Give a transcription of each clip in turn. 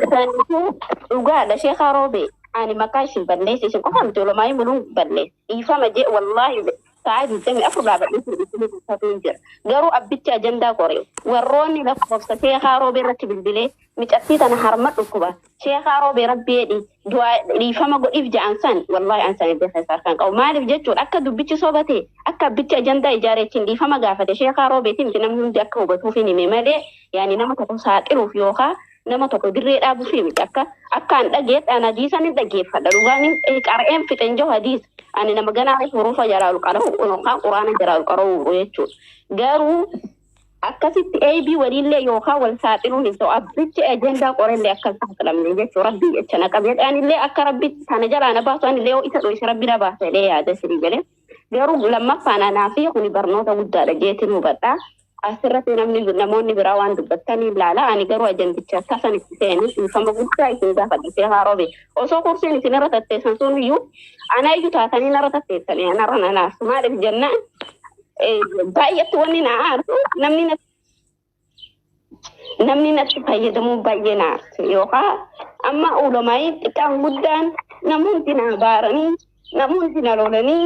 Saniifuu dhugaadha sheekaa roobee ani maqaa isin balleesse isin qofa miti olomaayii muluun balleesse dhiifama jee wallaahi sa'a 24 dhaabadhee isin isin dubbatu hin jira. Garuu abbichi ajandaa qoree warroonni lakkoofsa sheekaa roobee irratti bilbilee micattii tana harma dhukkuba sheekaa roobee rabbi jedhi du'aa dhiifama godhiif ja'an san wallaahi an san illee keessaa harkaan qabu. Maaliif jechuudha akka dubbichi sobate akka abbichi ajandaa ijaareechiin dhiifama gaafate sheekaa roobeetii miti namni hundi akka hubatuuf hin hime malee yaani nama tokko saaxiluuf yookaan nama tokko dirree dhaabuuf miti akka akkaan dhageedhaan hadiisan hin dhageeffadha dhugaan hin qara'een fixen jiru hadiisa ani nama ganaa hurufa jalaa ol qara'u yookaan quraana jalaa ol qara'u jechuudha garuu akkasitti eebii waliillee yookaan wal saaxiluun hin ta'u abbichi ajandaa qorellee akka hin saaxilamne jechuudha rabbii jecha na qabee anillee akka rabbi kana jalaa na baasu anillee yoo isa dhoyse rabbi na baasa jedhee yaada sirii jedhee garuu lammaffaan anaa fi kuni barnoota guddaadha jeetiin hubadhaa. Asirratti namni namoonni biraa waan dubbatanii ilaala. Ani garuu ajandicha tasan itti seene dhiifama guddaa isin gaafadhe seeraa roobe. Osoo kursiin isin irra tatteessan sun iyyuu ana iyyuu taatanii narra tatteessanii anarra na naasu. Maaliif jennaan baay'eetti wanni na aarsu namni namni natti fayyadamuu baay'ee na aarsu yookaan amma ulamaayii xiqqaan guddaan namoonni na baaranii namoonni na lolanii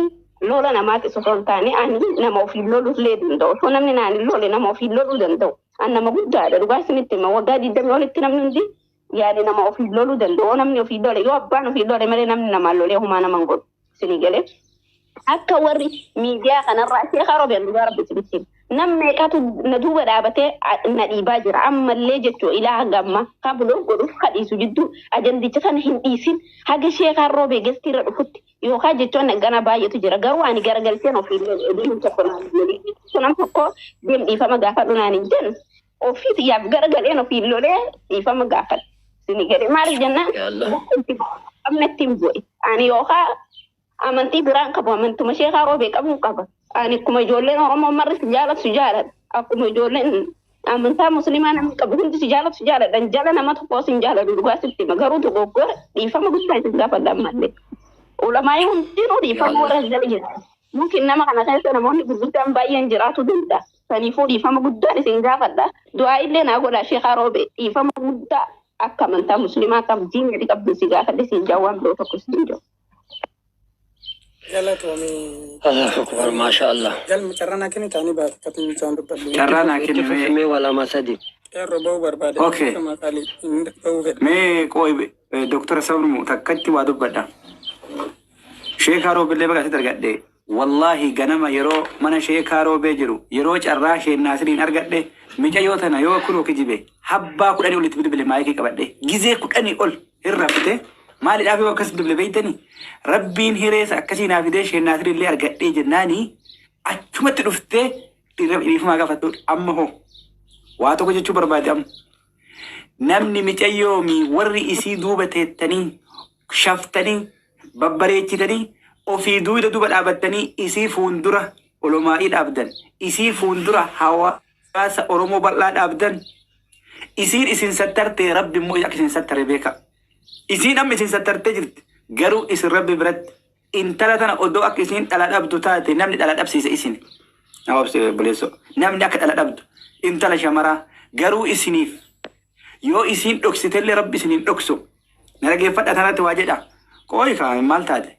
lola namaatti osoo hin taane ani nama ofiin loluu illee danda'u osoo namni naan hin lole nama ofiin loluu danda'u an nama guddaadha dhugaa isinitti hima waggaa 20 olitti namni hundi yaade nama ofiin loluu danda'u namni ofiin lole yoo abbaan ofiin lole malee namni namaan lolee humaa nama hin godhu isinii galee akka warri miidiyaa kanarraa sheekaa roobeen dhugaa rabbi isinitti hima. Nam meeqatu na duuba dhaabatee na dhiibaa jira ammallee jechuu ilaa hanga ammaa kan buloo godhuuf kadhiisu jidduu ajandicha sana hin dhiisin haga sheekaan roobee gestiirra dhufutti yookaan jechoonni akkanaa baay'eetu jira garuu ani garagalcheen ofiin deemu tokko naan hin nam tokko deem dhiifama gaafadhu naan hin jennu ofii xiyyaaf garagaleen ofiin lolee dhiifama gaafadhu. Isinii galee maaliif jennaan Ya Allah. qabna ittiin bu'e ani yookaan amantii biraan qabu amantuma sheekaa roobee qabu qaba. Ani akkuma ijoolleen Oromoo marri si jaalatu si jaaladha. Akkuma ijoolleen amantaa musliimaa namni qabu hundi si jaalatu si jaaladha. Jala nama tokkos hin jaalatu dhugaa sitti hima. Garuu dogoggora dhiifama guddaa isin gaafadha ammallee. Ulamaayii hundinuu dhiifama warra jala jira. Mungkin nama kana keessa namoonni gurguddaan baay'een jiraatu danda'a. Saniifuu dhiifama guddaan isin gaafadha. Du'aa illee naa godhaa sheekaa roobee dhiifama guddaa akka amantaa musliimaa kam diinii qabdu si gaafadhe siin jaawwan biroo tokko siin jiru. Galatoomii. Allahu akbar maasha Allah. Galmi carraa naa kenni taanii baate akkatti bishaan dubbadhu. Carraa naa Itti kenni mee. fufimee waa lama sadi. Qeerroo ba'uu barbaade. Okay. Maqaalii inni ba'uu fedha. Mee qooyi Dooktora Sabru takkatti waa dubbadha. Sheekaa Roobillee baga asitti argadhe. Wallaahi ganama yeroo mana sheekaa roobee jiru yeroo carraa sheen naasiriin argadhe micayyoo tana yoo kunoo kijibe habbaa 10 olitti bilbile maayikii qabadhe gizee 10 ol hin rafte maaliidhaaf yoo akkas bilbile beektanii rabbiin hireessa akkasii naa fidee sheen naasiriin illee argadhee jennaanii achumatti dhuftee dhiifamaa gaafattu amma hoo waa tokko jechuu barbaade amma. Namni micayyoomi warri isii duuba teettanii shaftanii babbareechitanii ofii duuda duuba dhaabattanii isii fuundura olomaa'ii dhaabdan isii fuundura hawaasa Oromoo bal'aa dhaabdan isiin isin sattartee rabbi immoo akka isin sattare beeka. Isiin amma isin sattartee jirti garuu isin rabbi biratti intala tana odoo akka isiin dhala dhabdu taate namni dhala dhabsiise isin. Nama obse obboleessoo namni akka dhala dhabdu intala shamaraa garuu isiniif yoo isiin dhoksitellee rabbi isin hin dhoksu. Na dhageeffadha tanatti waa jedha. Qooyi kaa maal taate?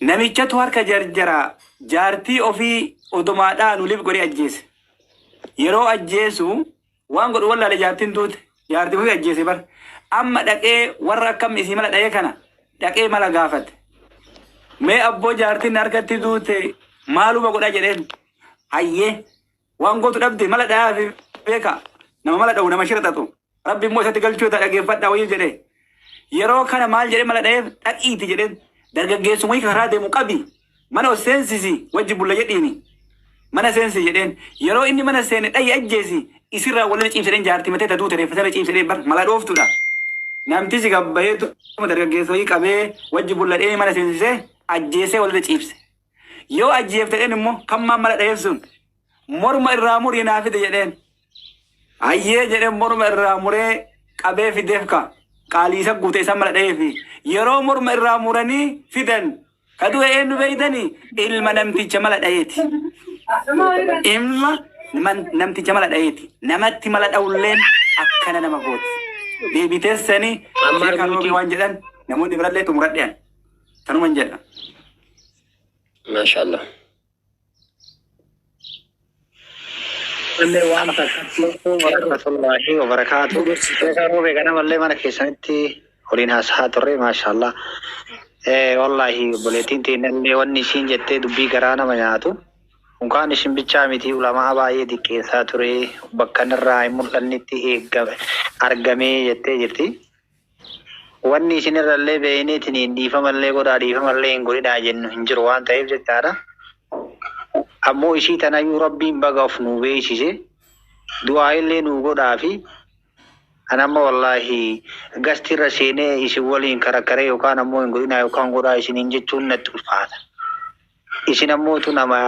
Namichatu harka jarjaraa jaartii ofii odomaa dhaanu lif godhee ajjeese. Yeroo ajjeesu waan godhu wallaale jaartiin duute. Jaartii ofii ajjeese bar. Amma dhaqee warra akkam isii mala dha'ee kana dhaqee mala gaafate. Mee abboo jaartiin harkatti duute maaluma godha jedheen. Hayyee waan gootu dhabde mala dha'aa beeka. Nama mala dha'u nama shira xaxu. Rabbi immoo isatti galchuu ta'a dhageeffadhaa wayii jedhee. Yeroo kana maal jedhee mala dha'eef dhaqiiti jedheen. Dargaggeessuma wayii karaa deemu qabi. Mana ol seensisi wajji bulla jedhiini. Mana seensi jedheen. Yeroo inni mana seene dhayi ajjeesi isirraa walirra ciibsi jedheen jaartii matee tatuu ta'e reeffa ciibsi jedheen bar mala dhooftuudha. Namtichi gabbayeetu dargaggeessa wayii qabee wajji bulla dhee mana seensisee ajjeesee walirra ciibse. Yoo ajjeefte jedheen immoo kan maan mala dha'eef sun morma irraa murii naa fide jedheen. Hayyee jedhee morma irraa muree qabee fideef ka qaalii isa guute isa mala dha'eefi yeroo morma irraa muranii fidan ka du'e eenyu beeytanii ilma namticha mala dha'eeti. Ilma namticha mala dha'eeti. Namatti mala dha'ulleen akkana nama gooti. Deebii teessanii Amma sheekaa nuti- Roobii waan jedhan namoonni birallee xumuradhean. Tanuman jedha. Maashaallah. Illee waan takka warahmatullahi wabarakaatu. Sheekaa Roobee ganamallee mana keessanitti waliin haasa'aa turre, maashaallah. Wallaahi obboleettiin teennallee wanni isiin jettee dubbii garaa nama nyaatu. Unkaan isin bichaa miti, ulamaa baay'ee xiqqeessaa ture, bakka irraa hin mul'annetti eeggame argamee jettee jirti. Wanni isin irrallee beeyneetiin dhiifamallee godhaa, dhiifamallee hin godhinaa jennu hin jiru waan ta'eef jechaadha. Ammoo ishii tanayyuu Rabbiin baga of nuu beeksise, du'aa illee nuu godhaa fi an amma wallaahi gastirra seenee isin waliin karakkaree yookaan ammoo hin godhinaa yookaan godhaa isiniin jechuun natti ulfaata. Isin ammootu nama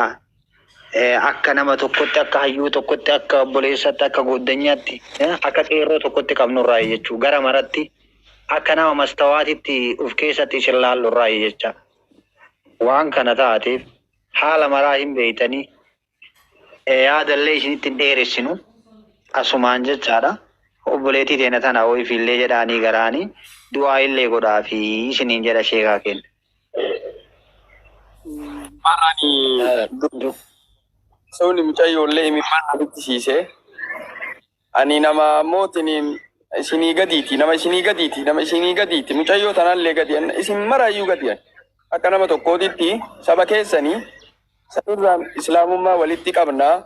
akka nama tokkotti, akka hayyuu tokkotti, akka obboleessatti, akka goddanyaatti, akka qeerroo tokkotti qabnurraa jechuu, gara maratti akka nama mastawaatitti uf keessatti isin laallurraa jecha. Waan kana taateef haala maraa hin beeytanii, yaadallee isinitti hin dheeressinu asumaan jechaadha. Obboleettii teena tana ofiillee jedhaanii garaanii du'aa illee godhaa fi isiniin jedha sheekaa kenna. Ani sabni mucayyoollee imimmaan walitti siisee, ani nama mootiniin isinii gadiiti, nama isinii gadiiti, nama isinii gadiiti, mucayyoo tanallee gadi, isin maraayyuu gadi. Akka nama tokkootitti saba keessanii sanirraan islaamummaa walitti qabnaa.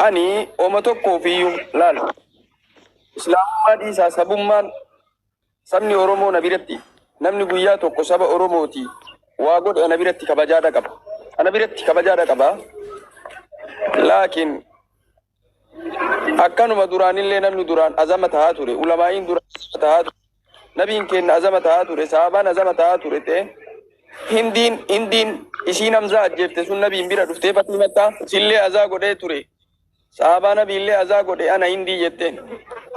Ani oma tokkoofiyyuu laal, islaamummaa dhiisaa, sabummaan sabni Oromoo na biratti, namni guyyaa tokko saba Oromooti waa godhe ana biratti kabajaadha qaba. Ana biratti kabajaadha qaba. Laakiin akkanuma duraanillee namni duraan azama tahaa ture, ulamaa'iin duraan tahaa ture, nabiin keenya azama tahaa ture, sahabaan azama tahaa ture ta'e, Hindiin isiin Hamzaa ajjeefte sun nabiin bira dhuftee Fatiimattaa sillee azaa godhee ture. Sahabaa nabiillee azaa godhe ana Hindii jetteen.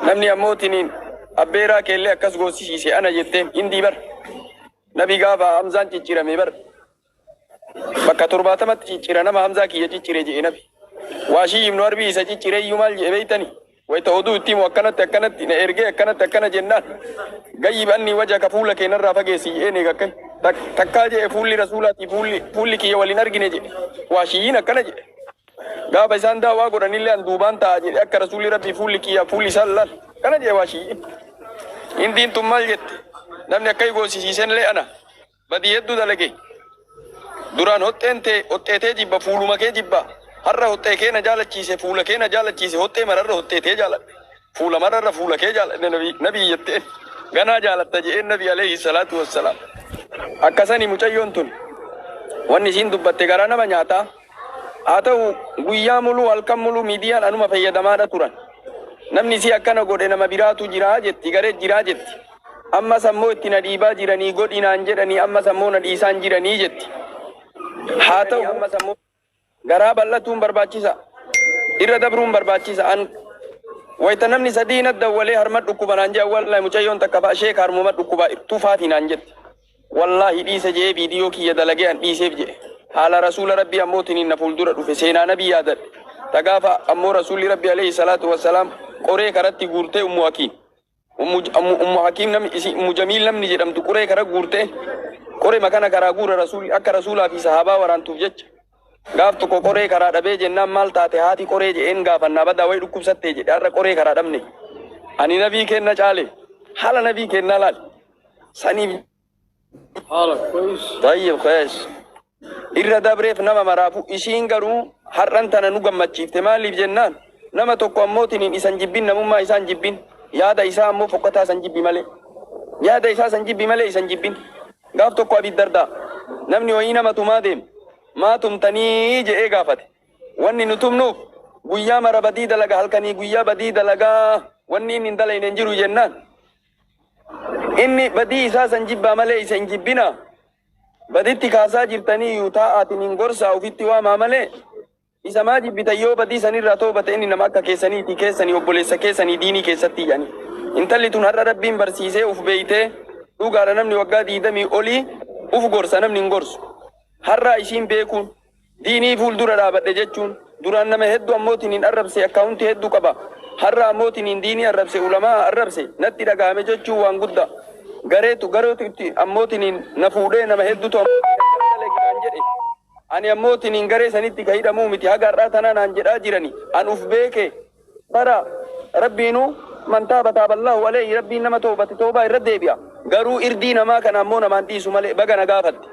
Namni ammoo tiniin abbeeraa keellee akkas goosisiise ana jetteen Hindii bar. Nabi gaafa Hamzaan ciccirame bar. Bakka 70tti ciccira, nama Hamzaa kiyya ciccire jedhe nabi. Waashii ibnu Harbii isa ciccire iyyuu maal jedhe beeytani? Wayita oduu itti himu akkanatti akkanatti na ergee akkanatti akkana jennaan. "Gayyib anni wajhaka, fuula kee narraa fageessi" jedheen eega akkai. Takkaa jedhe fuulli rasuulaatii fuulli kiyya waliin argine jedhe. Waashiyyiin akkana jedhe. Gaafa isaan daawaa godhanillee an duubaan ta'a jedhe, akka rasuulli Rabbii fuulli kiyya fuulli isaan laal. Kana jedhe waashiyyiin. Hindiin tun maal jette? Namni akka goosisiisenillee ana. Badii hedduu dalage. Duraan hoxxeen tee hoxxeetee jibba, fuuluma kee jibba. Har'a hoxxee kee na jaalachiise, fuula kee na jaalachiise, hoxxee mararra hoxxeetee jaaladhe. Fuula mararra fuula kee jaaladhe nabii jetteen. Ganaa jaalatta jedheen nabi alayhi salaatu wassalaam. Akkasani mucayyoon tun wanni isiin dubbatte garaa nama nyaataa. Haa ta'u, guyyaa muluu halkan muluu miidiyaan anuma fayyadamaadha turan. Namni isii akkana godhe nama biraatu jiraa jetti, garee jiraa jetti. Ammas ammoo itti na dhiibaa jiranii, godhinaan jedhanii, ammas ammoo na dhiisaan jiranii jetti. Haa ta'u, ammas ammoo garaa bal'atuun barbaachisa. Irra dabruun barbaachisa. An wayita namni sadii na dawwalee harma dhukkuba naan jedhan, wallahi mucayyoon takka fa'a sheeka harmuma dhukkubaa tufaati naan jetti. Wallaahi dhiise jedhee viidiyoo kiyya dalagee an dhiiseef jedhe. Haala rasuula Rabbii ammoo tiniin na fuuldura dhufe, seenaa nabii yaadadhe. Ta gaafa ammoo rasuulli Rabbii alayhi salaatu wassalaam qoree karatti guurtee Ummu Hakiim. Ummu Hakiim namni isi Ummu Jamiil namni jedhamtu qoree kara guurtee qoree makana karaa guura rasuulli akka rasuulaa fi sahaabaa waraantuuf jecha. Gaaf tokko qoree karaa dhabee jennaan, maal taate haati qoree jedheen gaafannaa, badaa wayi dhukkubsattee jedhe, har'a qoree karaa dhabne. Ani nabii kenna caale, haala nabii kennaa laal. Saniif حالك كويس؟ طيب كويس. Irra dabreef nama maraafu, isiin garuu har'an tana nu gammachiifte. Maaliif jennaan, nama tokko ammootiniin isan jibbin, namummaa isaan jibbin, yaada isaa ammoo fokkataa san jibbi malee, yaada isaa san jibbi malee isan jibbin. Gaaf tokko Abiddardaa namni wayii nama tumaa deeme, maa tumtanii je'ee gaafate. Wanni nu tumnuuf guyyaa mara badii dalaga, halkanii guyyaa badii dalagaa, wanni inni hin dalayne hin jiru jennaan, inni badii isaa san jibbaa malee isa hin jibbina, baditti kaasaa jirtanii iyyuu taa'aatiin hin gorsaa, ofitti waamaa malee isa maa jibbitan? Yoo badii sanirraa toobate inni nama akka keessaniiti, keessanii obboleessa keessanii diinii keessatti jedhani. Intalli tun har'a Rabbiin barsiisee uf beeytee dhugaadha. Namni waggaa 20 olii uf gorsa, namni hin gorsu. Har'a isiin beekuun diinii fuuldura dhaabadhe jechuun duraan nama hedduu ammootiin hin arrabse, akkaawuntii hedduu qaba. Har'a ammootiin diinii arrabse, ulamaa arrabse natti dhagahame jechuun waan guddaa. Gareetu gareetu itti ammootiin na fuudhee nama hedduutu ammoo jedhe. Ani ammootiin garee sanitti ka hidhamuu miti, haga har'aa tanaa naan jedhaa jirani. An uf beeke bara rabbiinu man taaba taaballahu alayhi, rabbiin nama toobate toobaa irra deebi'a. Garuu irdii namaa kana ammoo namaan dhiisu malee baga na gaafatte.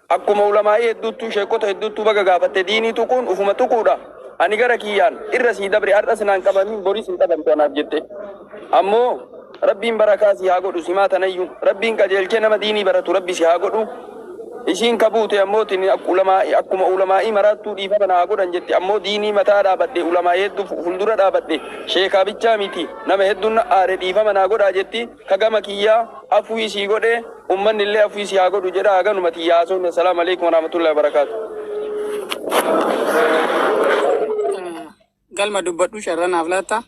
Akkuma ulamaa'ii hedduuttuu, sheekota hedduuttuu baga gaafatte. Diinii tuquun ufuma tuquudha. Ani gara kiyyaan irra sii dabre, har'as naan qabamin, boris hin qabamtu anaaf jette. Ammoo rabbiin barakaa si haa godhu, simaa tanayyuu rabbiin qajeelchee nama diinii baratu rabbi si haa godhu. Isiin ka buute ammootiin akkuma ulamaa'ii maraattuu dhiifama naa godhan jette. Ammoo diinii mataa dhaabadhe, ulamaa'ii hedduu fuuldura dhaabadhe, sheekaa bichaa miti, nama hedduun na aare, dhiifama naa godhaa jetti. Ka gama kiyyaa afuwii sii godhe, ummanni illee afuwii si haa godhu jedha. Haganuma tiyyaa haasofne. Assalaamu alaikum warahmatullahi wabarakaatu. Galma dubbadhu, carraa naaf laatta.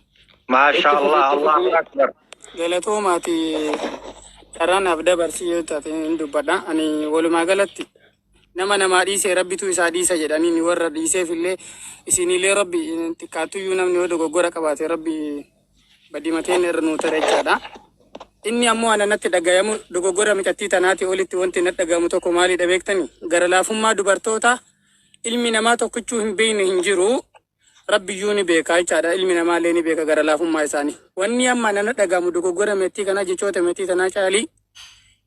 Maasha Allah, Allahu Akbar. Galatoomaati, carraa naaf dabarsi yoo taate hin dubbadha. Ani walumaa galatti nama namaa dhiise rabbitu isaa dhiisa jedhanii, warra dhiiseef illee isinillee rabbi xiqqaattuyyuu namni yoo dogoggora qabaate rabbi badimateen irra nuu tare jechaadha. Inni ammoo ana natti dhagayamu, dogoggora micattii tanaati olitti wanti natti dhagayamu tokko maalidha beektani? Gara laafummaa dubartoota ilmi namaa tokkichuu hin beekne hin jiru. Rabbiyyuu ni beeka jechaadha. Ilmi namaallee ni beeka gara laafummaa isaanii. Wanni amma nana dhagahamu dogoggora meettii kanaa, jechoota meettii tanaa caalii,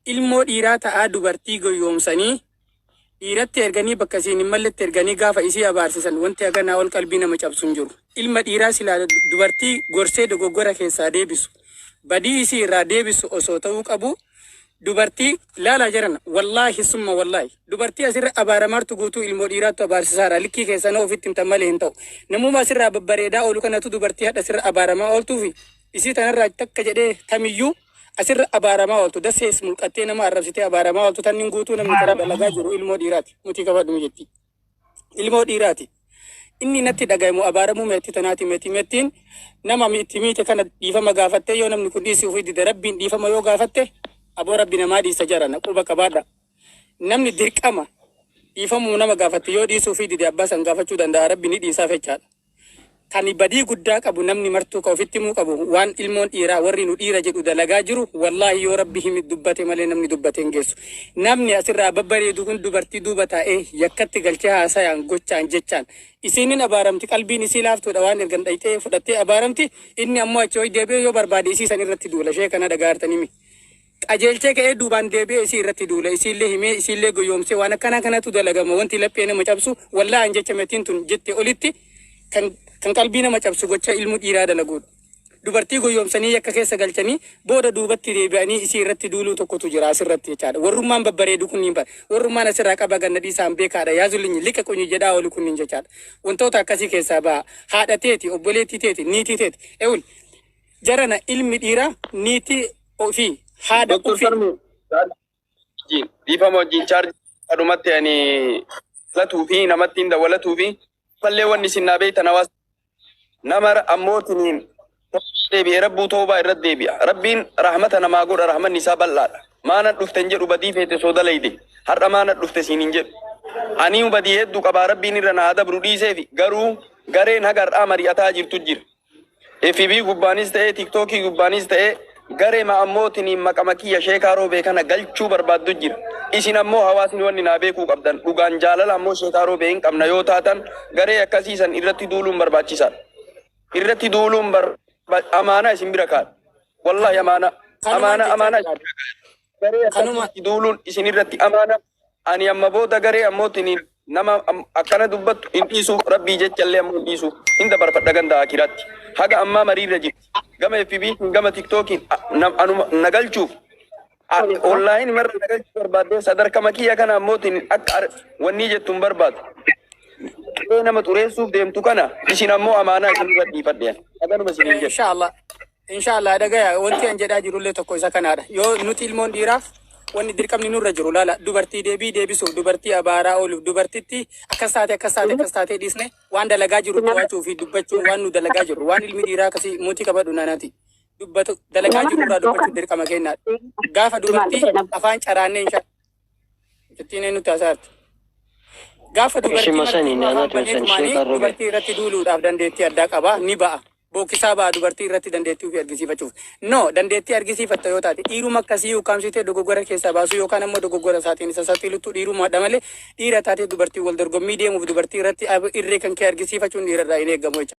ilmoo dhiiraa ta'aa dubartii goyyoomsanii dhiiratti erganii, bakka isiin hin malletti erganii gaafa isii abaarsisan, wanti haganaa ol qalbii nama cabsu hin jiru. Ilma dhiiraa silaa dubartii gorsee dogoggora keessaa deebisu, badii isii irraa deebisu osoo ta'uu qabu, dubartii laalaa jiran, wallaahi summa wallaahi, dubartii asirra abaaramartu guutuu ilmoo dhiiraattu abaarsisaara. Likkii keessanoo ofitti himtan malee hin ta'u. Namuma asirraa babbareedaa oolu kanatu dubartii hadha asirra abaaramaa ooltuufi isii tanarraa takka jedhee tamiyyuu asirra abaaramaa ooltu dassees mulqattee nama arrabsitee abaaramaa ooltu tannin guutuu namni kana dalagaa jiru ilmoo dhiiraati. Mutii qabadhu jetti. Ilmoo dhiiraati. Inni natti dhagayamu abaaramuu meettii tanaati. Meetii meettiin nama itti miite kana dhiifama gaafattee, yoo namni kun dhiisii ofii dide, rabbiin dhiifama yoo gaafatte, aboo rabbi namaa dhiisa jarana quba qabaadha. Namni dirqama dhiifamuu nama gaafatte yoo dhiisuu ofii dide, abbaa san gaafachuu danda'a, rabbi ni dhiisaaf jechaadha. Kan badii guddaa qabu, namni martuu ka ofitti himuu qabu, waan ilmoon dhiiraa warri nu dhiira jedhu dalagaa jiru, wallaahi yoo rabbi himi dubbate malee namni dubbate hin geessu. Namni asirraa babbareedu kun dubartii duuba taa'ee yakkatti galchee haasayaan, gochaan, jechaan isiinin abaaramti. Qalbiin isii laaftuudha, waan ergan dhayxee fudhattee abaaramti. Inni ammoo achi hoy deebi'ee yoo barbaade isii san irratti duula. Ishee kana dhagaartanii mi? Qajeelchee ka'ee duubaan deebi'ee isii irratti duula, isiillee himee, isiillee goyoomsee, waan akkanaa kanatu dalagama. Wanti laphee nama cabsu, wallaahi jecha meetiin tun jette olitti, kan qalbii nama cabsu gocha ilmu dhiiraa dalaguudha. Dubartii goyoomsanii yakka keessa galchanii booda duubatti deebi'anii isii irratti duuluu tokkotu jira asirratti jechaadha. Warrummaan babbareedu kunniin bara. Warrummaan asirraa qaba ganna dhiisaan beekaadha. Yaazullinyi liqa qunyi jedhaa oolu kunniin jechaadha. Wantoota akkasii keessaa ba'a. Haadha teeti, obboleettii teeti, niitii teeti. Ewul jarana ilmi dhiiraa niitii ofii, haadha Dr. ofii. Sarmuu dhiifama wajjin, chaarjii dhumatti ani latuu fi namatti hin dawwalatuu fi mallee wanni isin naa beektan hawaasa nama ammootiin deebi'e rabbuu toobaa irratti deebi'a. Rabbiin rahmata namaa godha, rahmanni isaa bal'aadha. Maana dhufte hin jedhu, badii feete soo dalayde har'a maana dhufte siin hin jedhu. Ani badii hedduu qabaa, rabbiin irra naa dabru dhiiseefi, garuu gareen haga har'aa mari'ataa jirtu jira. FB gubbaanis ta'ee TikTokii gubbaanis ta'ee garee ma ammootiin maqama kiyya sheekaa roobee kana galchuu barbaaddu jira. Isin ammoo hawaasni wanni naa beekuu qabdan, dhugaan jaalala ammoo sheekaa roobee hin qabna yoo taatan, garee akkasiisan irratti duuluun barbaachisaadha. Irratti duuluun amaanaa isin bira kaadha. Wallahi amaanaa. Amaanaa, amaanaa isin bira kaadha. Garee akkasiitti duuluun isin irratti amaana. Ani amma booda garee ammootiin nama akkana dubbattu hin dhiisu, rabbii jechallee ammoo hin dhiisu, hin dabarfadha ganda akiraatti. Haga ammaa mariirra jirti. Gama FB gama TikTokiin anuma na galchuuf online marra na galchuu barbaaddee, sadarkaa makiyya kana ammootiin akka wanni jettu hin barbaadu. Garee nama xureessuuf deemtu kana isin ammoo amaanaa isin irra dhiifadhe. Haganuma isin hin jedhu. Inshallah. Inshallah, dhagaya, wanti an jedhaa jirullee tokko isa kanaadha. Yoo nuti ilmoon dhiiraa wanni dirqamni nurra jiru, laala, dubartii deebii deebisuuf, dubartii abaaraa ooluuf, dubartitti akkas taate, akkas taate, akkas taatee dhiisne, waan dalagaa jiru to'achuu fi dubbachuu, waan nu dalagaa jiru, waan ilmi dhiiraa akkasii mootii qabadhu naanaati. Dubbatu dalagaa jiru irraa dubbachuu dirqama kennaadha. Gaafa dubartii afaan caraannee insha ittiin eenyutti haasa'arti. Gaafa dubartii Ishima sani marti afaan naannoo banee san tumaanii sheekaa roobee. dubartii irratti duuluudhaaf dandeettii addaa qaba, ni ba'a. Bookkisaa ba'a dubartii irratti dandeettii ofii argisiifachuuf. No, dandeettii argisiifatta yoo taate dhiiruma akkasii ukkaamsitee dogoggora keessaa baasuu yookaan ammoo dogoggora isaatiin isa saaxilutu dhiirumaadha malee dhiira taatee dubartii wal dorgommii deemuuf dubartii irratti irree kan kee argisiifachuun dhiirarraa hin eeggamu jecha.